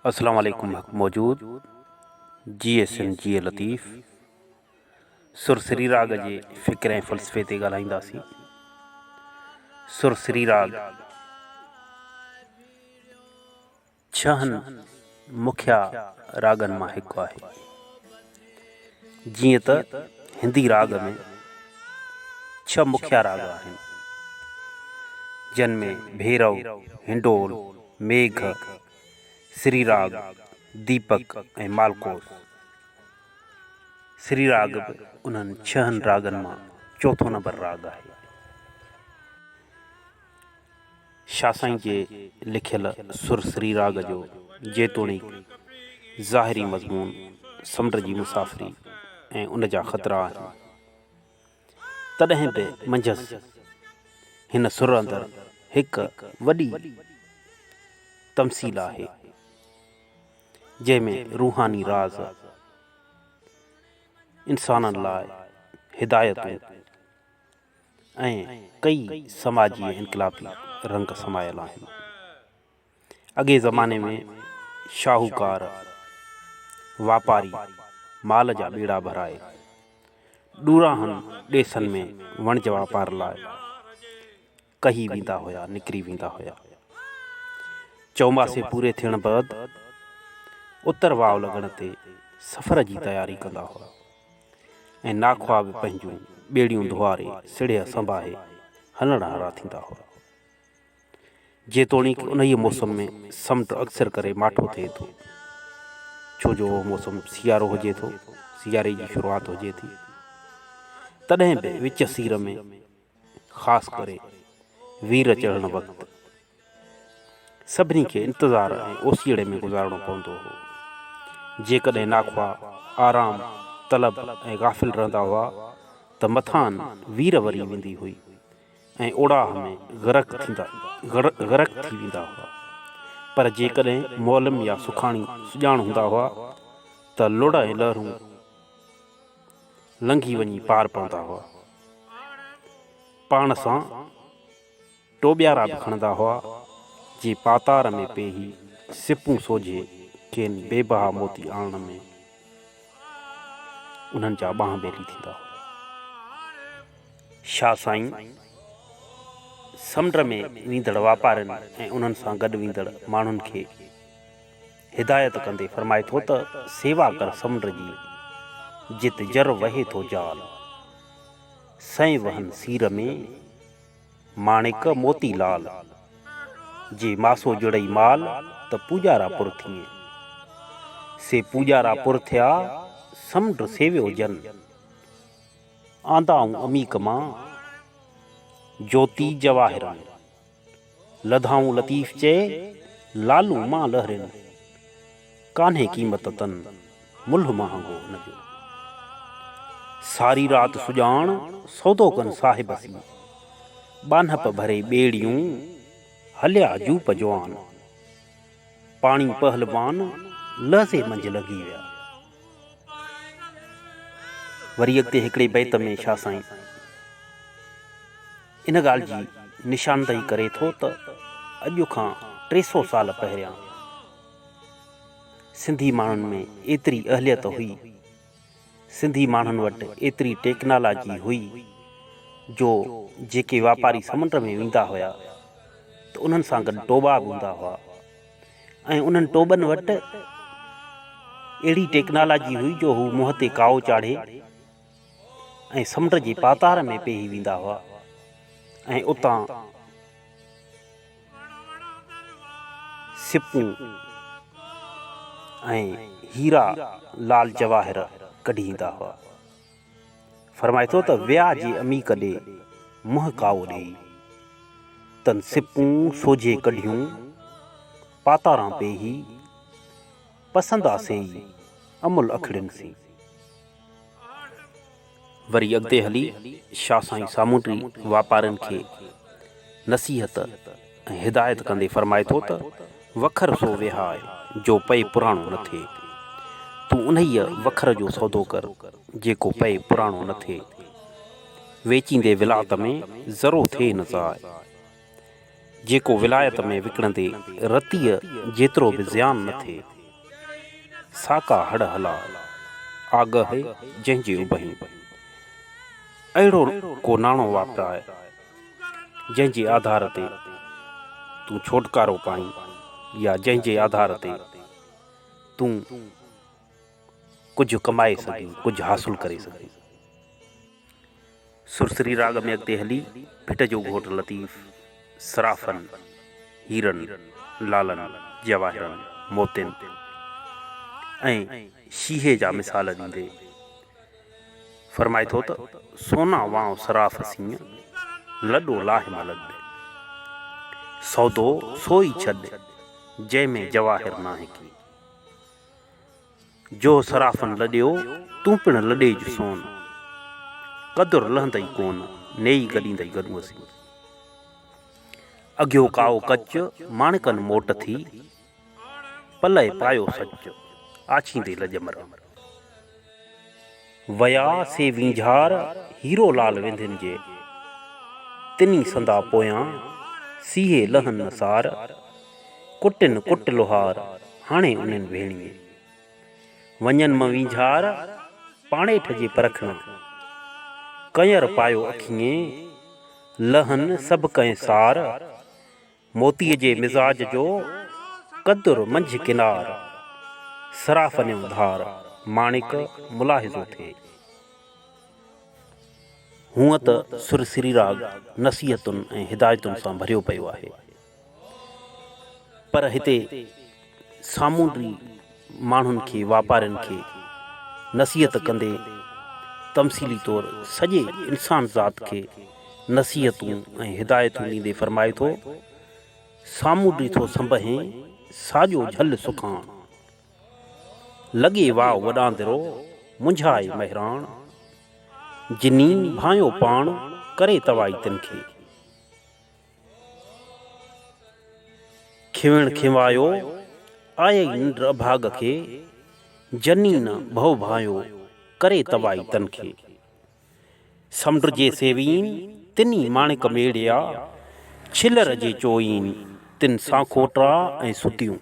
اسلام عليڪم حق موجود جي ايس اين جي لطيف سر سري راڳ جي فڪر ۽ فلسفي تي ڳالهائينداسين سر سري راڳ ڇهن مکيا راڳن مان هڪ آهي. جيئن ته هندي راڳ ۾ ڇهه مکيا راڳ آهن، جن ۾ ڀيرو، هنڊول، ميگهه، سري راڳ، ديپڪ ۽ مالڪوس. سري راڳ به انهن ڇهن راڳن مان چوٿون نمبر راڳ آهي. شاهه سائين جي لکيل سر سري راڳ جو جيتوڻيڪ ظاهري مضمون سمنڊ جي مسافري ۽ ان جا خطرا آهن، تڏهن به منجهس هن سر اندر هڪ وڏي تمثيل آهي، جنهن ۾ روحاني راز، انسانن لاء هدايتون، ۽ ڪئي سماجي ۽ انقلابي رنگ سمايل آهن. اڳئين زماني ۾ شاهوڪار واپاري مال جا ٻيڙا ڀرائي ڏورانهن ڏيسن ۾ وڻج واپار لاء ڪهي ويندا هيا، نڪري ويندا هيا. چئوماسي پوري ٿيڻ بعد اتر واء لڳڻ تي سفر جي تياري ڪندا هئا ۽ ناکئا به پنهنجون ٻيڙيون ڌوئاري سڙهه سنباهي هلڻ هارا ٿيندا هئا. جيتوڻيڪ انهيء موسم ۾ سمنڊ اڪثر ڪري ماٺو ٿئي ٿو، ڇو جو اهو موسم سيارو هجي ٿو، سياري جي شروعات هجي ٿي، تڏهن به وچ سير ۾ خاص ڪري وير چڙهڻ وقت سڀني کي انتظار ۽ اوسيئڙي ۾ گذارڻو پوندو هو. جيڪڏهن ناکئا آرام طلب ۽ غافل رهندا هئا ته مٿان وير وري ويندي هئي ۽ اوڙاهه ۾ غرق ٿيندا غرق ٿي ويندا هئا. پر جيڪڏهن معلم يا سکاڻي سڄاڻ هوندا هئا ته لڙ ۽ لهرون لنگهي وڃي پار پوندا هئا. پاڻ سان ٽوٻيارا به کڻندا هئا، جي پاتار ۾ پيهي سپون سوجهي کين بي بها موتي آڻڻ ۾ انهن جا ٻانهن ٻيلي ٿيندا هئا. شاهه سائين سمنڊ ۾ ويندڙ واپارين ۽ انهن سان گڏ ويندڙ ماڻهن کي هدايت ڪندي فرمائي ٿو ته سيوا ڪر سمنڊ جي، جت جر وهي ٿو جال. سئين وهن سير ۾، ماڻڪ موتي لال. جي ماسو جڙئي مال، ته پوڄارا پر ٿئين. سي پوڄارا پر ٿيا، سمنڊ سيويو جن. آندائون عميق مان، جوتي جواهرن. لڌائون لطيف چئي، لالون مان لهرين، ڪانهي قيمت تن، ملهه مهانگو ان جو. ساري رات سڄاڻ، سودو ڪن صاحب سين، ٻانهپ ڀري ٻيڙيون، هليا جوپ جوان. پاڻي پهلوان، لحظي منجهه لنگهي ويا. وري اڳتي هڪڙي بيت ۾ شاهه سائين ان ڳالهه جي نشاندهي ڪري ٿو ته اڄ کان 300 سال پهريان سنڌي ماڻهن ۾ ايتري اهليت هئي، سنڌي ماڻهن وٽ ايتري ٽيڪنالاجي هئي جو جيڪي واپاري سمنڊ ۾ ويندا هيا ته انهن سان گڏ ٽوٻا به هوندا هئا ۽ انهن ٽوٻن وٽ اهڙي ٽيڪنالاجي هئي جو هو منهن تي ڪائو چاڙهي ۽ سمنڊ جي پاتار ۾ پيهي ويندا هئا ۽ اتان سپون ۽ هيرا لال جواهر ڪڍي ايندا هئا. فرمائي ٿو ته ويا جي عميق ڏي منهن ڪائو ڏيئي، تن سپون سوجهي ڪڍيون، پاتاران پيهي، پسندا سيئي، امل اکڙين سين. وري اڳتي هلي شاهه سائين سامونڊي واپارين کي نصيحت ۽ هدايت ڪندي فرمائي ٿو ته، وکر سو وهاء جو پئي پراڻو نه ٿئي. تون انهيء وکر جو سودو ڪر جيڪو پئي پراڻو نه ٿئي. ويچيندي ولايت ۾ ذرو ٿئي نه ضاء. جيڪو ولايت ۾ وڪڻندي رتيء جيترو به زيان نه ٿئي. ساڪا هڙ هلاء، آگهه جنهن جي اڀهين. اهڙو ڪو ناڻو واپراء، جنهن جي آڌار تي تون ڇوٽڪارو پائين يا جنهن جي آڌار تي تون ڪجهه ڪمائي سگهين، ڪجهه حاصل ڪري سگهين. سرسري راڳ ۾ اڳتي هلي ڀٽ جو گهوٽ لطيف صرافن، هيرن، لالن، جواهرن، موتين ۽ شيهي جا مثال ڏيندي فرمائي ٿو ته، سونا وانء صراف سينء، لڏو لاهه م لڏ. سودو سو ئي ڇڏ، جنهن ۾ جواهر ناهه ڪي. جو صرافن لڏيو، تون پڻ لڏيج سون. قدر لهندئي ڪون، نيئي گڏيندئي گڏون اسين. اگهيو ڪائو ڪچ، ماڻڪن موٽ ٿي. پلئه پايو سچ، آڇيندي لڄ مران. ويا سي وينجهار، هيرو لال وينڌين جي. تني سندا پويان، سيهي لهن نه سار. ڪٽن ڪٽ لوهار، هاڻي انهن ڀيڻيين. وڃن م وينجهار، پاڻيٺ جي پرکڻا. ڪنئر پايو اکيين، لهن سڀ ڪنهن سار. موتيء جي مزاج جو، قدر منجهه ڪنار، صرافنيون ڌار، ماڻڪ ملاحظو ٿئي. هونء ته سر سريراڳ نصيحتن ۽ هدايتن سان ڀريو پيو آهي، پر هتي سامونڊي ماڻهن کي واپارين کي نصيحت ڪندي تمثيلي طور سڄي انسان ذات کي نصيحتون ۽ هدايتون ڏيندي فرمائي ٿو، سامونڊي ٿو سنبهين، ساڄو جهل سکاڻ. لڳي واء وڏاندرو، منجهائي مهراڻ. جني ڀانئيو پاڻ، ڪري توائي تن کي. کيوڻ کيوايو، آيئي ننڊ اڀاڳ کي، جني نه ڀؤ ڀانئيو، ڪري توائي تن کي. سمنڊ جي سيوين، تني ماڻڪ ميڙيا، ڇلر جي چوئين، تن سانکوٽا ۽ ستيون.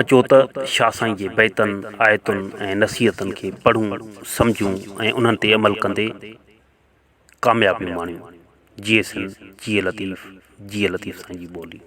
اچو ته شاهه سائين جي بيتن، آيتن ۽ نصيحتن کي پڙهون، سمجهون ۽ انهن تي عمل ڪندي ڪاميابيون ماڻيون. جيئي سنڌ، جيئي لطيف، جيئي لطيف سائين جي ٻولي.